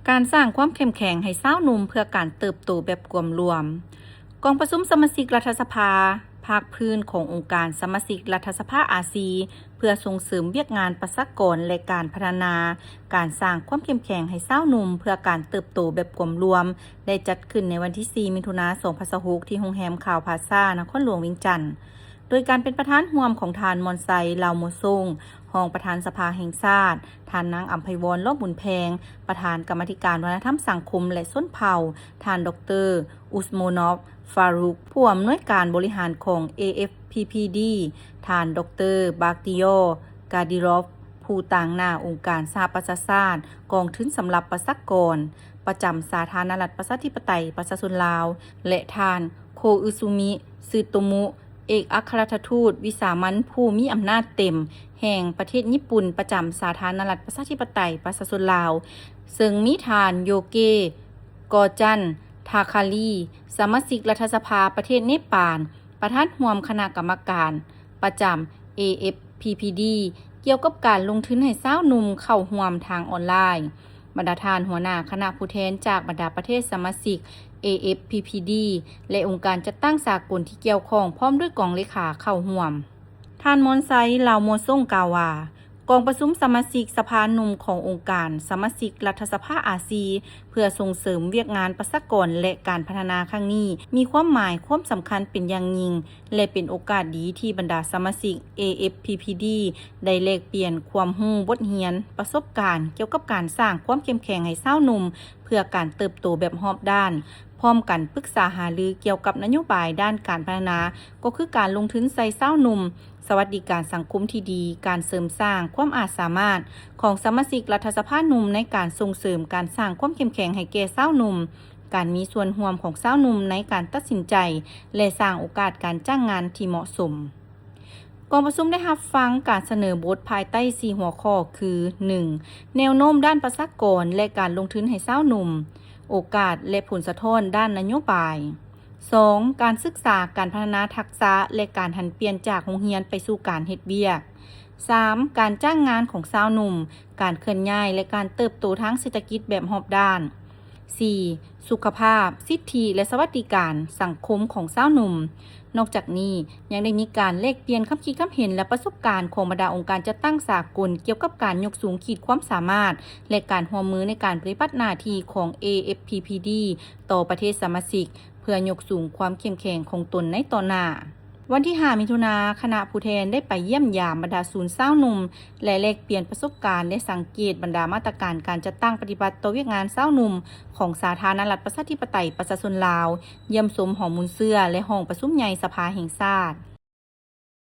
ການສ້າງຄວາມເຂັ້ມແຂງໃຫ້ຊາວໜຸ່ມເພື່ອການເຕີບໂຕແບບກວມລວມ. ກອງປະຊຸມສະມາຊິກລັດຖະສະພາພາກພື້ນຂອງອົງການສະມາຊິກລັດຖະສະພາອາຊີ ເພື່ອສົ່ງເສີມວຽກງານປະຊາກອນ ແລະ ການພັດທະນາການສ້າງຄວາມເຂັ້ມແຂງໃຫ້ຊາວໜຸ່ມເພື່ອການເຕີບໂຕແບບກວມລວມ ໄດ້ຈັດຂຶ້ນໃນວັນທີສີ່ ມິຖຸນາ ສອງພັນຊາວຫົກ ທີ່ໂຮງແຮມຄາວພາຊາ ນະຄອນຫຼວງວຽງຈັນ. ໂດຍການເປັນປະທານຮ່ວມຂອງທ່ານ ມອນໄຊ ລາວມົວໂຊງ ຮອງປະທານສະພາແຫ່ງຊາດ, ທ່ານນາງ ອຳໄພວອນ ລ້ອມບຸນແພງ ປະທານກຳມາທິການວັດທະນະທຳສັງຄົມ ແລະ ຊົນເຜົ່າ, ທ່ານ ດອກເຕີ ອຸສໂມນອຟ ຟາຣຸກ ຜູ້ອຳນວຍການບໍລິຫານຂອງ ເອເອັຟພີພີດີ, ທ່ານ ດອກເຕີ ບາກຕິຢໍ ກາດີຣອຟ ຜູ້ຕາງໜ້າອົງການສະຫະປະຊາຊາດ ກອງທຶນສຳລັບປະຊາກອນ ປະຈຳສາທາລະນະລັດ ປະຊາທິປະໄຕ ປະຊາຊົນລາວ ແລະ ທ່ານ ໂຄອຶຊຸມິ ຊືໂຕມຸ ເອກອັກຄະລັດຖະທູດວິສາມັນຜູ້ມີອຳນາດເຕັມແຫ່ງປະເທດຍີ່ປຸ່ນປະຈຳສາທາລະນະລັດ ປະຊາທິປະໄຕ ປະຊາຊົນລາວ, ເຊິ່ງມີທ່ານ ໂຢເກ ກໍຈັນ ທາຄາລີ ສະມາຊິກລັດຖະສະພາປະເທດເນປານ, ປະທານຮ່ວມຄະນະກຳມະການປະຈຳ ເອເອັຟພີພີດີ ກ່ຽວກັບການລົງທຶນໃຫ້ຊາວໜຸ່ມເຂົ້າຮ່ວມທາງອອນລາຍ, ບັນດາທ່ານຫົວໜ້າຄະນະຜູ້ແທນຈາກບັນດາປະເທດສະມາຊິກ ເອເອັຟພີພີດີ ແລະ ອົງການຈັດຕັ້ງສາກົນທີ່ກ່ຽວຂ້ອງ ພ້ອມດ້ວຍກອງເລຂາເຂົ້າຮ່ວມ. ທ່ານ ມອນໄຊ ລາວມົວໂຊງ ກ່າວວ່າ ກອງປະຊຸມສະມາຊິກສະພາໜຸ່ມຂອງອົງການສະມາຊິກລັດຖະສະພາອາຊີ ເພື່ອສົ່ງເສີມວຽກງານປະຊາກອນ ແລະ ການພັດທະນາຄັ້ງນີ້ ມີຄວາມໝາຍຄວາມສຳຄັນເປັນຢ່າງຍິ່ງ ແລະ ເປັນໂອກາດດີທີ່ບັນດາສະມາຊິກ ເອເອັຟພີພີດີ ໄດ້ແລກປ່ຽນຄວາມຮູ້, ບົດຮຽນ, ປະສົບການກ່ຽວກັບການສ້າງຄວາມເຂັ້ມແຂງໃຫ້ຊາວໜຸ່ມ ເພື່ອການເຕີບໂຕແບບຮອບດ້ານ, ພ້ອມກັນປຶກສາຫາລືກ່ຽວກັບນະໂຍບາຍດ້ານການພັດທະນາ ກໍຄືການລົງທຶນໃສ່ຊາວໜຸ່ມ, ສະຫວັດດີການສັງຄົມທີ່ດີ, ການເສີມສ້າງຄວາມອາດສາມາດຂອງສະມາຊິກລັດຖະສະພາໜຸ່ມໃນການສົ່ງເສີມການສ້າງຄວາມເຂັ້ມແຂງໃຫ້ແກ່ຊາວໜຸ່ມ, ການມີສ່ວນຮ່ວມຂອງຊາວໜຸ່ມໃນການຕັດສິນໃຈ ແລະ ສ້າງໂອກາດການຈ້າງງານທີ່ເໝາະສົມ. ກອງປະຊຸມໄດ້ຮັບຟັງການສະເໜີບົດພາຍໃຕ້ສີ່ຫົວຂໍ້ຄື ໜຶ່ງ ແນວໂນ້ມດ້ານປະຊາກອນ ແລະ ການລົງທຶນໃຫ້ຊາວໜຸ່ມ, ໂອກາດ ແລະ ຜົນສະທ້ອນດ້ານນະໂຍບາຍ, ສອງ ການສຶກສາການພັດທະນາທັກສະ ແລະ ການຫັນປ່ຽນຈາກໂຮງຮຽນໄປສູ່ການເຮັດວຽກ, ສາມ ການຈ້າງງານຂອງຊາວໜຸ່ມ, ການເຄື່ອນຍ້າຍ ແລະ ການເຕີບໂຕທາງເສດຖະກິດແບບຮອບດ້ານ, ສີ່ ສຸຂະພາບ, ສິດທິ ແລະ ສະຫວັດດີການສັງຄົມຂອງຊາວໜຸ່ມ. ນອກຈາກນີ້ ຍັງໄດ້ມີການແລກປ່ຽນຄຳຄິດຄຳເຫັນ ແລະ ປະສົບການຂອງບັນດາອົງການຈັດຕັ້ງສາກົນ ກ່ຽວກັບການຍົກສູງຂີດຄວາມສາມາດ ແລະ ການຮ່ວມມືໃນການປະຕິບັດໜ້າທີ່ຂອງ ເອເອັຟພີພີດີ ຕໍ່ປະເທດສະມາຊິກ ເພື່ອຍົກສູງຄວາມເຂັ້ມແຂງຂອງຕົນໃນຕໍ່ໜ້າ. ວັນທີຫ້າ ມິຖຸນາ, ຄະນະຜູ້ແທນໄດ້ໄປຢ້ຽມຢາມບັນດາສູນຊາວໜຸ່ມ ແລະ ແລກປ່ຽນປະສົບການ ແລະ ສັງເກດບັນດາມາດຕະການການຈັດຕັ້ງປະຕິບັດຕໍ່ວຽກງານຊາວໜຸ່ມຂອງສາທາລະນະລັດ ປະຊາທິປະໄຕ ປະຊາຊົນລາວ, ຢ້ຽມຊົມຫໍມູນເຊື້ອ ແລະ ຫ້ອງປະຊຸມໃຫຍ່ສະພາແຫ່ງຊາດ.